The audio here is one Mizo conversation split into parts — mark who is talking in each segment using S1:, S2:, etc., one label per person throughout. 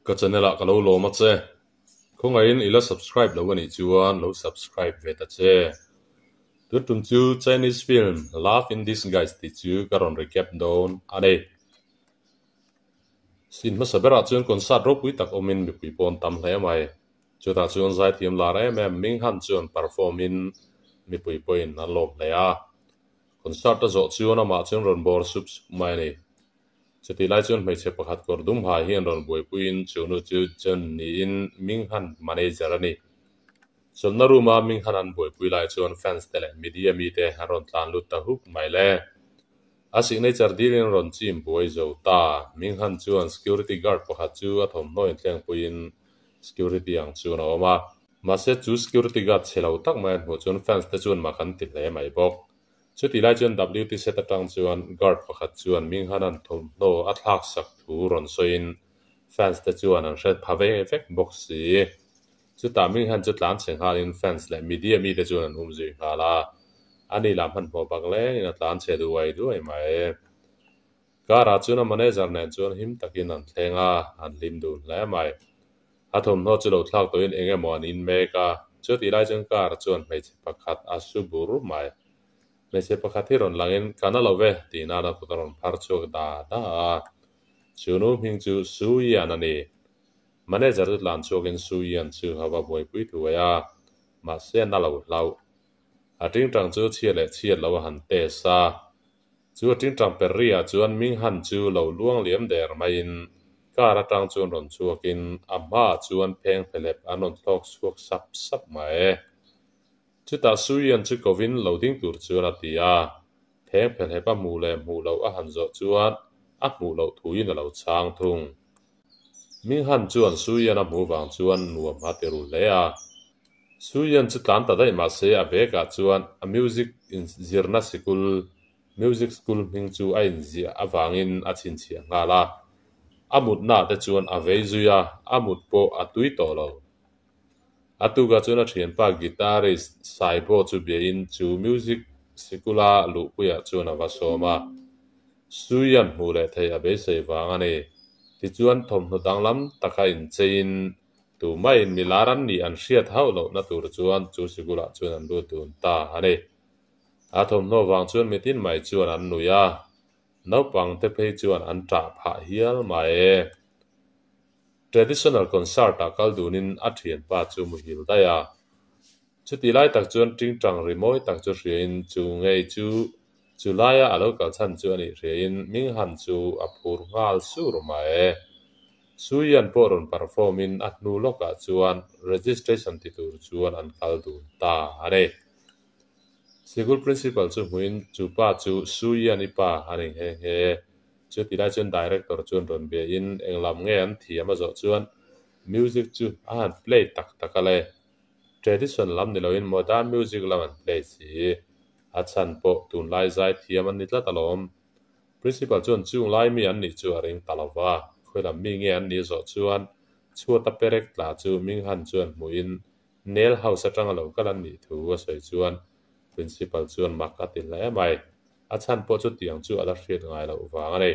S1: Ka channel ah ka lo lawm a che. Khawngaihin i la subscribe lo anih chuan lo subscribe ve ta che. Tun tum chu Chinese film Love in Disguise tih chu ka rawn recap dawn a ni. Scene hmasa berah chuan concert ropui tak awmin mipui pawn tam hle mai. Chutah chuan zaithiam lar em em Ming Han chuan perform in mipui pawhin an lawm hle a. Concert a zawh chuan amah chuan rawn bawr sup sup mai a ni. Chutih lai chuan hmeichhe pakhat kawr dum ha hian rawn buaipuiin chu nu chu John niin Ming Han manager a ni. Chawlhna room a Ming Han an buaipui lai chuan fans te leh media mite an rawn tlan lut ta huk mai le. A signature dilin rawn chim buai zo ta. Ming Han chuan security guard pakhat chu a thawmhnaw inthlengpuiin security ang chuan a awm a. Mahse chu security guard chhe lo tak mai an hmuh chuan fans te chuan mak an ti hle mai bawk. Chutih lai chuan WT set atang chuan guard pakhat chuan Ming Han-a'n thawmhnaw a thlak sak thu rawn sawiin fans te chuan an hre pha ve vek bawk si. Chutah Ming Han chu tlan chhe nghalin fans leh media mite chuan an um zui nghal a, ani lah hmanhmawh bak lengin a tlan chhe duai duai mai. Car-ah chuan a manager nen chuan him takin an thleng a, an hlim dun hle mai. A thawmhnaw chu lo thlak tawhin eng emaw an in mek a, chutih lai chuan car chuan hmeichhe pakhat a su bur mai. Hmeichhe pakhat hi rawn langin, Ka na lo ve, tih nana kut a rawn phar chhuak da da a. Chu nu hming chu Su Yan a ni. Manager chu tlan chhuakin Su Yan chu a va buaipui thuai a, mahse a na lo hlauh. A tingtang chu chhiat leh chhiat lo a han test a. Chu a tingtang per riah chuan Ming Han chu lo luang liam der maiin car atang chuan rawn chhuakin a hmaah chuan pheng hlelep an rawn thlawk chhuak sap sap mai. Chutah Suian chu kovin lo ding tur chuan a ti a, pheng phelhep a hmuh leh hmuh loh a han zawh chuan a hmuh loh thuin a lo chhang thung. Ming Han chuan Suian a hmuh vang chuan nuam a ti ru hle a. Suian chu tlan ta daih mahse a bag ah chuan a music inzirna sikul, music school, hming chu a inziah avangin a chhinchhiah nghal a. A mutna ah te chuan a vei zui a, a mut pawh a tui tawh lo. A tukah chuan a thianpa guitarist Saibo chu biain chu music sikula luhpuiah chuan a va sawm a. Suian hmuh leh theih a beisei vang a ni. Tichuan thawmhnaw danglam taka incheiin tumaiin milar an nih an hriat hauh lohna tur chuan chu sikulah chuan an lut dun ta a ni. A thawmhnaw vang chuan mitin mai chuan an nui a, naupangte phei chuan an ṭah phah hial mai. Traditional concert ah kal dunin a thianpa chu muhil daih a. Chutih lai tak chuan tingtang rimawi tak chu hriain chu ngei chu chu laia a lo kal chhan chu a nih hriain Ming Han chu a phur nghal sur mai. Suian pawh rawn perform in a hnu lawkah chuan registration ti tur chuan an kal dun ta a ni. Sikul principal chu hmuin chu pa chu Suian i pa a ni nghe nghe. Chuti lai chuan director chuan rawn bia in englam nge an thiam a zawh chuan music chu a han play tak tak a le. Tradition lam ni loin modern music lam an play si. A chhan pawh tunlai zai thiam an ni tlat alawm. Principal chuan chung lai mi an nih chu a ring ta lo va, khawilam mi nge an nih zawh chuan chhuata perek tla chu Minghan chuan hmuhin Nail House atanga lo kal an nih thu a sawi chuan Principal chuan mak a ti hle mai. A chhan pawh chu tiang chu a la hriat ngai loh vang a ni.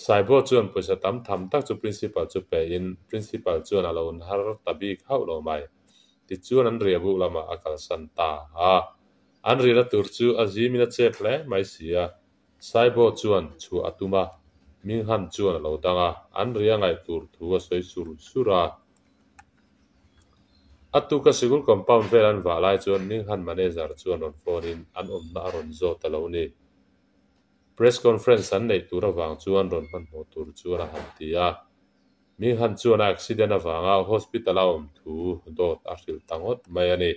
S1: Saibo chuan pawisa tam tham tak chu Principal chu pe in Principal chuan a lo har ta bik hauh lo mai. Tichuan an riah buk lamah a kalsan ta a. An rihna tur chu a zimin a chep hle mai si a. Saibo chuan chhuah a tum a, Minghan chuan a lo dang a, an ria ngaih tur thu a sawi sur sur a. A tuka sikul compound vel an vah lai chuan Minghan manager chuan rawn phone in an awmna a rawn zawt a lo ni. Press conference an neih tur avang chuan rawn hmanhmawh tur chuan a han ti a. Minghan chuan a accident avanga hospital a awm thu dawt a hrilh ta ngawt mai a ni.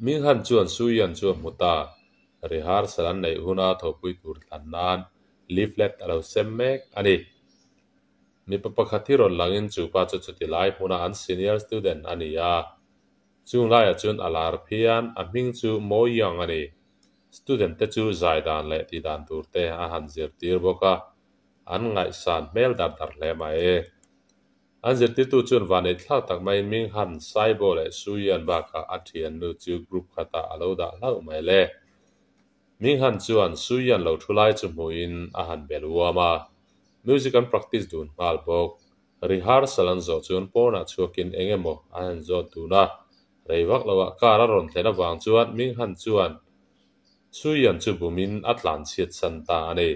S1: Minghan chuan Suian chu a hmu ta. Rehearsal an neih huna thawhpui tur thlan nan leaflet a lo sem mek a ni. Mipa pakhat hi rawn langin chu pa chu chuti lai hmuna an senior student a ni a. Chung laiah chuan a lar phian, a hming chu Mo Young a ni. Student te chu zai dan leh tih dan tur te a han zirtir bawk a, an ngaihsan hmel dar dar hle mai. An zirtirtu chuan vanei thlak tak maiin Ming Han, Saibo leh Suian bakah a thiannu chu group khatah a lo dah hlauh mai le. Ming Han chuan Suian lo thu lai chu hmuhin a han bel uam a. Music an practice dun nghal bawk. Rehearsal an zawh chuan pawnah chhuakin eng emaw an han zawt dun a, rei vak loah car a rawn thlen avang chuan Minghan chuan Suian chu bumin a tlan chhiat san ta a ni.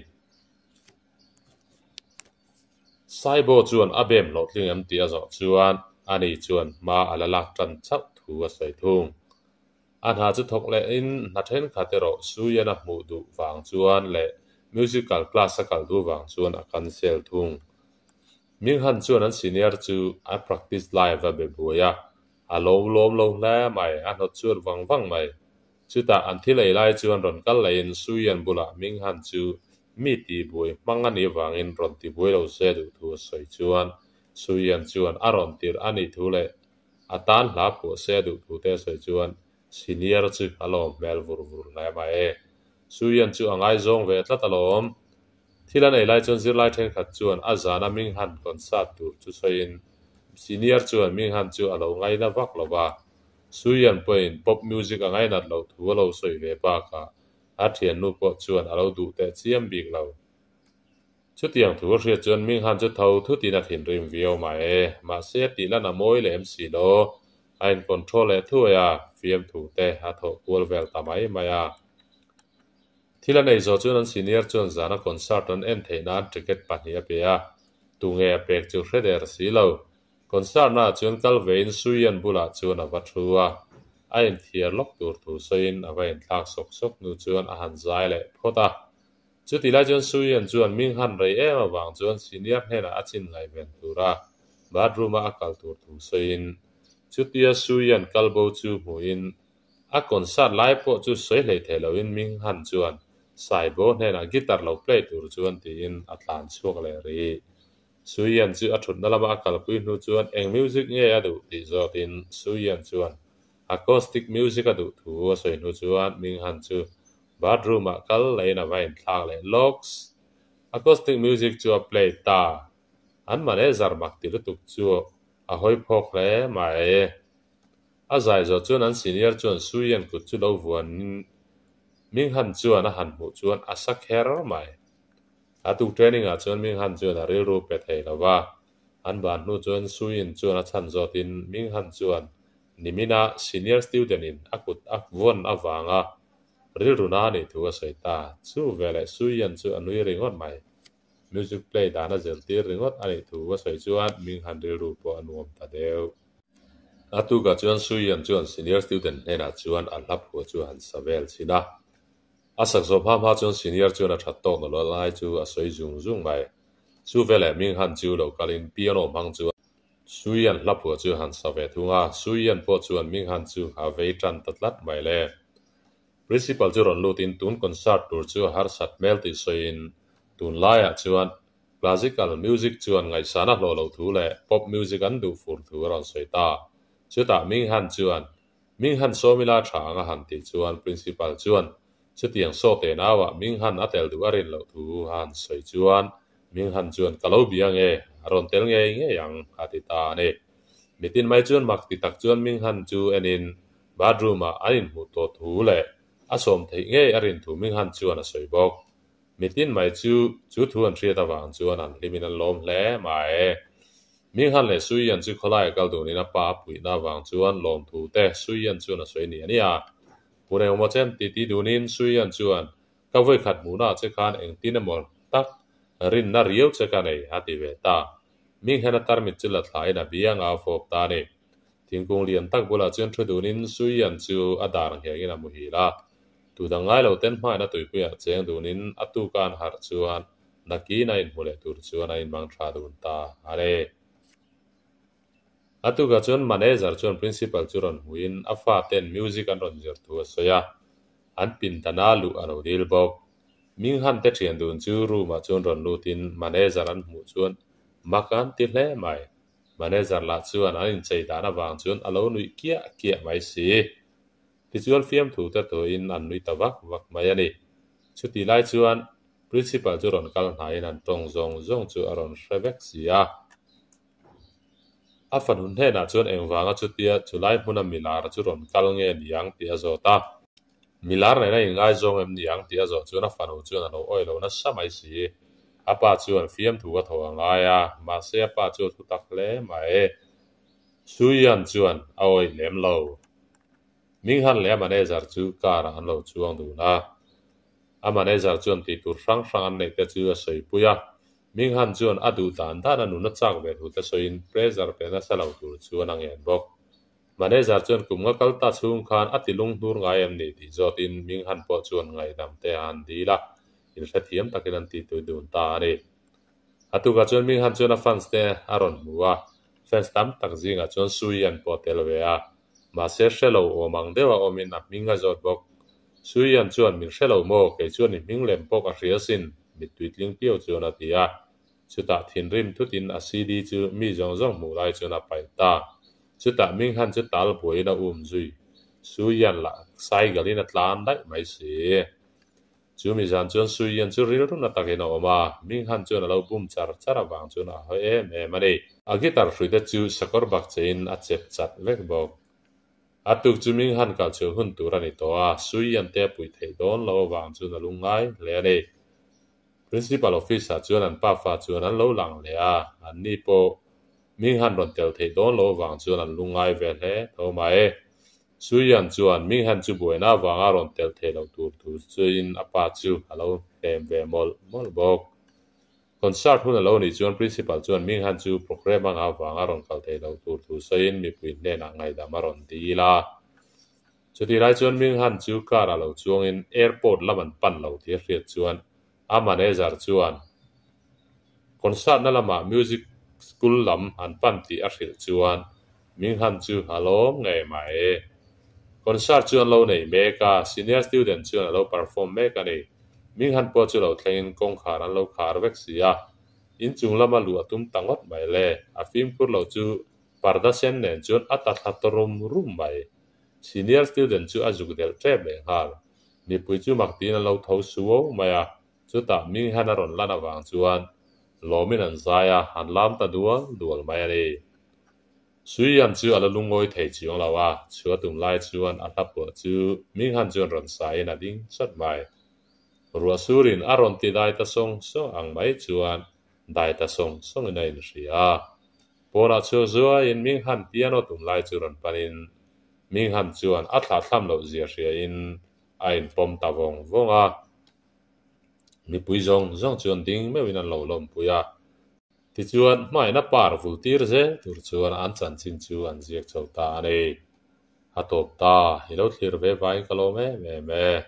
S1: Saibo chuan a bem hlawhtling em tih a zawh chuan ani chuan hma a la lak tan chauh thu a sawi thung. A hna chu thawk lehin hna thenkhat erawh Suian a hmuh duh vang chuan leh musical class a kal duh vang chuan a cancel thung. Minghan chuan an senior chu a practice lai a va be buai a, a lawm lawm lo hle mai, a hnawt chhuat vang vang mai. Chutah an thil ei lai chuan rawn kal lehin Suian bulah Minghan chu mi tihbuai hmang a nih vangin rawn tibuai lo se duh thu a sawi chuan Suian chuan a rawn tirh a nih thu leh a tan hla phuah se duh thu te a sawi chuan senior chu a lawm hmel vur vur hle mai e. Suian chu a ngaizawng ve tlat alawm. Thil an ei lai chuan zirlai thenkhat chuan a zana Minghan concert tur chu sawiin senior chuan Minghan chu a lo ngaina vak lo va. Suian pawhin pop music a ngainat loh thu a lo sawi ve bakah a thiannu pawh chuan a lo duh teh chiam bik lo. Chutiang thu a hriat chuan Minghan chu tho thutin a thinrim viau mai e. Mahse a tih lan a mawi lem si lo. A in control leh thuai a, fiamthu te a thawh kual vel ta mai mai a. Thil a nei zawh chuan an senior chuan zana concert an en theih nan ticket pahnih a pe a, tunge a pek chu hre der si lo. Concert naah chuan kal vein Suian bulah chuan a va thu a, a inthiar lawk tur thu sawiin a va inthlak sawk sawk hnu chuan a han zai leh phawt a. Chutih lai chuan Suian chuan ming han rei em avang chuan senior hnenah a chin ngaihven tura bathroom-a a kal tur thu sawiin chutia Suian kal bo chu hmuhin a concert lai pawh chu sawi hlei thei loin ming han chuan Saibo hnenah guitar lo play tur chuan tiin a tlan chhuak leh rih. Suian chu a thutna lama a kalpui hnu chuan eng music nge a duh tih zawtin Suian chuan acoustic music a duh thu a sawi hnu chuan Ming Han chu bathroom ah kal leiin a va inthlak leh lawks. Acoustic music chu a play ta. An manager mak ti lutuk chu a hawi phawk hle mai. A zai zawh chuan an senior chuan Suian kut chu lo vuanin Ming Han chuan a han hmuh chuan a sa kher mai. A tuk training ah chuan Ming Han chuan a rilru pe thei lo va, an ban hnu chuan Suyin chuan a chhan zawtin Ming Han chuan nimina senior student in a kut a vawn avanga rilru na a nih thu a sawi ta. Chu veleh Suyin chu a nui ringawt mai. Music play dan a zirtir ringawt a nih thu a sawi chuan Ming Han rilru pawh a nuam ta deuh. A tukah chuan Suyin chuan senior student hnenah chuan a hla phuah chu a han sa vel chhin a. A sak zawh hma hma chuan senior chuan a that tawk nawlh lai chu a sawi zung zung mai. Chu veleh Ming Han chu lo kalin piano hmang chuan Suian hla phuah chu han sa ve thung a, Suian pawh chuan Ming Han chu a vei tan ta tlat mai le. Principal chu rawn lutin tun concert tur chu a harsat hmel tih sawiin tunlaiah chuan classical music chuan ngaihsan a hlawh loh thu leh pop music an duh fur thu a rawn sawi ta. Chutah Ming Han chuan Ming Han sawmila tha ang a han tih chuan Principal chuan chutiang saw te nauah Ming Han a tel duh a rin loh thu a han sawi chuan Ming Han chuan ka lo bia nge, a rawn tel ngei ngei ang a ti ta a ni. Mitin mai chuan mak ti tak chuan Ming Han chu enin bathroom ah an inhmuh tawh thu leh a sawm theih ngei a rin thu Ming Han chuan a sawi bawk. Mitin mai chu chu thu an hriat avang chuan an hlimin an lawm hle mai. Minghan leh Suian chu khawlai a kal dunin a pa a puihna avang chuan lawmthu te Suian chuan a sawi ni a nia. Hun engmaw chen titi dunin Suian chuan ka vawikhat hmuhnaah che khan engtin emaw tak rinna riau che ka nei a ti ve ta. Minghan a tarmit chu la thlain a bianga a fawp ta a ni. Thingkung lian tak bulah chuan thu dunin Suian chu a dar nghengin a muhil a. Tu dang ngai lo ten hmain a tuipuiah cheng dunin a tuka an harh chuan nakin a inhmu leh tur chuan a inmang tha dun ta a ni. A tukah chuan manager chuan principal chu rawn hmuhin a faten music an rawn zir thu a sawi a, an pindana luh a lo dil bawk. Minghan te thian dun chu room ah chuan rawn lutin manager an hmuh chuan mak an ti hle mai. Manager lah chuan an inchei dan avang chuan a lo nuih kiah kiah mai si. Tichuan fiamthu te tuahin an nui ta vak vak mai a ni. Chutih lai chuan Principal chu rawn kal hnaiin an tawng zawng zawng chu a rawn hre vek si a. A fanu hnenah chuan engvanga chutia chulai hmuna milar chu rawn kal nge niang tih a zawt a. Milar nena inngaizawng em niang tih a zawh chuan a fanu chuan a lo awih lo nasa mai si. A pa chuan fiamthu a tho a ngai a, mahse a pa chu a thu tak hle mai. Suian chuan a awih lem lo. Minghan leh a manager chu car ah an lo chuang dun a. A manager chuan tih tur hrang hrang an neih te chu a sawipui a. Minghan chuan a duh dan dan a nun a chak ve thu te sawiin pressure pe nasa lo tur chuan a ngen bawk. Manager chuan kum nga kal ta chhung khan a ti lung hnur ngai em ni tih zawtin Minghan pawh chuan ngaihdam te a han dil a, inhrethiam takin an titui dun ta a ni. A tukah chuan Minghan chuan a fans te a rawn hmu a, fans tam tak zingah chuan Suian pawh a tel ve a, mahse hre lo awm ang deuha awmin a hming a zawt bawk. Suian chuan min hre lo maw, kei chuan i hming lem pawh ka hria sin, mittui tling piau chuan a ti a. Chutah thinrim thutin a CD chu mi zawng zawng hmuh lai chuan a paih ta. Chutah Minghan chu tal buaiin a um zui. Suian lah cycle-in a tlan daih mai si. Chu mi zan chuan Suian chu rilru na takin a awm a, Minghan chuan a lo bum char char avang chuan a hawi em em a ni. A guitar hruite chu sakawr bak chein a chep chat vek bawk. A tuk chu Minghan kal chhuah hun tur a ni tawh a, Suian te a puih theih dawn loh avang chuan a lungngai hle a ni. Principal office ah chuan an pafa chuan an lo lang leh a, an ni pawh Minghan rawn tel theih dawn loh avang chuan an lungngai ve hle tho mai. Suian chuan Minghan chu buaina avanga rawn tel theih loh tur thu chuin a pa chu a lo hlem ve mawlh mawlh bawk. Concert hun a lo nih chuan Principal chuan Minghan chu programme anga avanga rawn kal theih loh tur thu sawiin mipui hnenah ngaihdam a rawn dil a. Chutih lai chuan Minghan chu car ah lo chuangin airport lam an pan lo tih a hriat chuan a manager chuan concert na lamah music school lam an pan tih a hrilh chuan Minghan chu a lawm ngei mai. Concert chu an lo nei mek a, senior student chuan a lo perform mek a ni. Minghan pawh chu lo thlengin kawngkhar an lo khar vek si a, inchung lama luh a tum ta ngawt mai le. A fimkhur lo chu parda sen nen chuan a ta thla ta rum rum mai. Senior student chu a zuk delh tep leh nghal. Mipui chu mak tiin an lo tho suau mai a, chutah Minghan a rawn lan avang chuan lawmin an zai a, an lam ta dual dual mai a ni. Suian chu a la lungawi thei chiang lo a, chhua tum lai chuan a hla phuah chu Minghan chuan rawn saiin a ding chat mai. Ruah surin a rawn ti dai ta sawng sawng ang mai chuan dai ta sawng sawngin a inhria. Pawnah chhuak zuaiin Minghan piano tum lai chu rawn panin Minghan chuan a thlahthlam loh zia hriain a inpawm ta vawng vawng a. Mipui zawng zawng chuan ding meuhin an lo lawmpui a. Tichuan, hmaina par vul tir zel tur chuan an chanchin chu an ziak chho ta a ni. A tawp ta, i lo thlir ve vaiin ka lawm em em e.